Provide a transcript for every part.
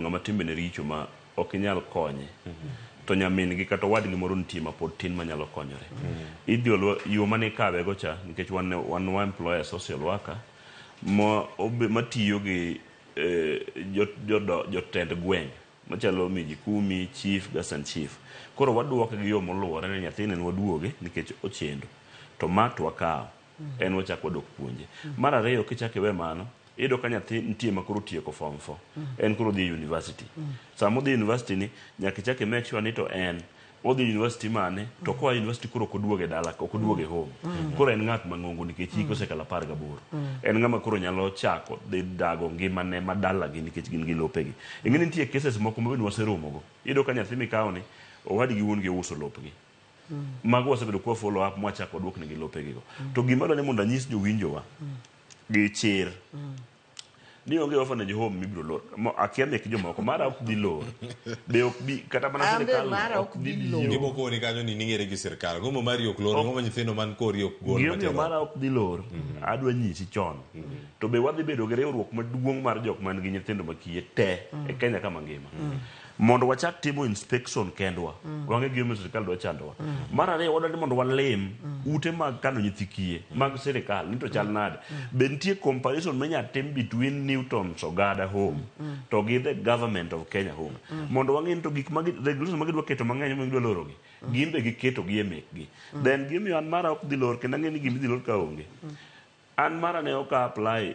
Ng'ama timbene richo ma ok inyal konye to nyamin gi kata owadgi moro nitie ma pod tin manyalo konyore. Idhi oluo yo mane ikawe go cha nikech wan wa employ a social worker ma matiyo gi jotend gweng' machalo miji kumi, chief, assistant chief. Koro waduoke gi yo moluwore ni nyathini ne waduoge nikech ochendo. To ma to wakawo. En wachak wadok puonje. Mar ariyo, kichak iwe mano, iyudo ka nyathi nitie ma koro otieko form 4. En koro odhi e university. Sama odhi e university ni, nyaka ichak i make sure ni to en odhi university mane, to koa university koro ok oduog e dala, ok oduog e home. Koro en ng'at mang'ongo nikech hike osekalo 18. En ng'ama koro nyalo chako dhi dago ngimane ma dalagi nikech gin gi lopegi. Ing'e ni nitie cases moko ma bende waseromogo. Iyudo ka nyathi mikawo ni, owadgi wuon gi ouso lopgi. Mago wasebedo kwa follow up mwachako waduoknegi lopegigo. To gima adwa ni mondo anyis jowinjowa gi chir ni onge orphanage home mibiro lor. Akia mek jomoko, mara ok dhi lor. Be ok bi kata mana An be sirikal mara ok ok dhi dhi lor. biro. Gima okoni kanyo ni ning'ere gi sirkal. Ang'o ma mari ok lor? Ang'o ma nyithindo man kori ok gol Gimomiyo matero? mara ok dhi lor, adwa nyisi chon. To be wadhi bedo gi riwruok maduong' mar jok man gi nyithindo makiye te e Kenya ka mangima. Mondo wachak timo inspection kendwa. Wang'e gimomiyo sirkal dwa chandowa. Mar ariyo, wadwa ni mondo walim ute mag kano nyithi kiye mag sirkal ni to chal nade. Be nitie comparison minya tim between Newton's Ogada Home to gi the government of Kenya Home. Mondo wang'e ni to gik ma regulation ma gidwa keto mang'eny ma gidwa lorogi, gin be giketo gi e mekgi. Then gimomiyo an mara ok dhi lor kendo ang'e ni gima idhi lor ka onge. An mara ne ok apply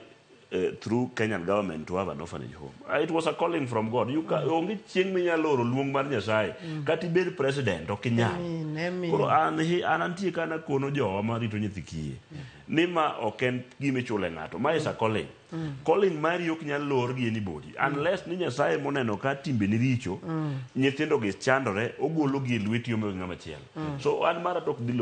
through Kenyan government to have an orphanage home. It was a calling from God. You ca onge chieng' minyalo loro luong mar Nyasaye. Kata ibed president ok inyal. Amen, amen. Koro an an antie ka nakono jowa marito nyithi kiye ni ma ok en gima ichule ng'ato. Ma is a calling. Calling mari ok nyal lor gi anybody unless ni Nyasaye moneno ka timbeni richo, nyithindo gi chandore, ogolo gi e lweti omiyo gi ng'ama chielo. So an mara to ok dhi lor.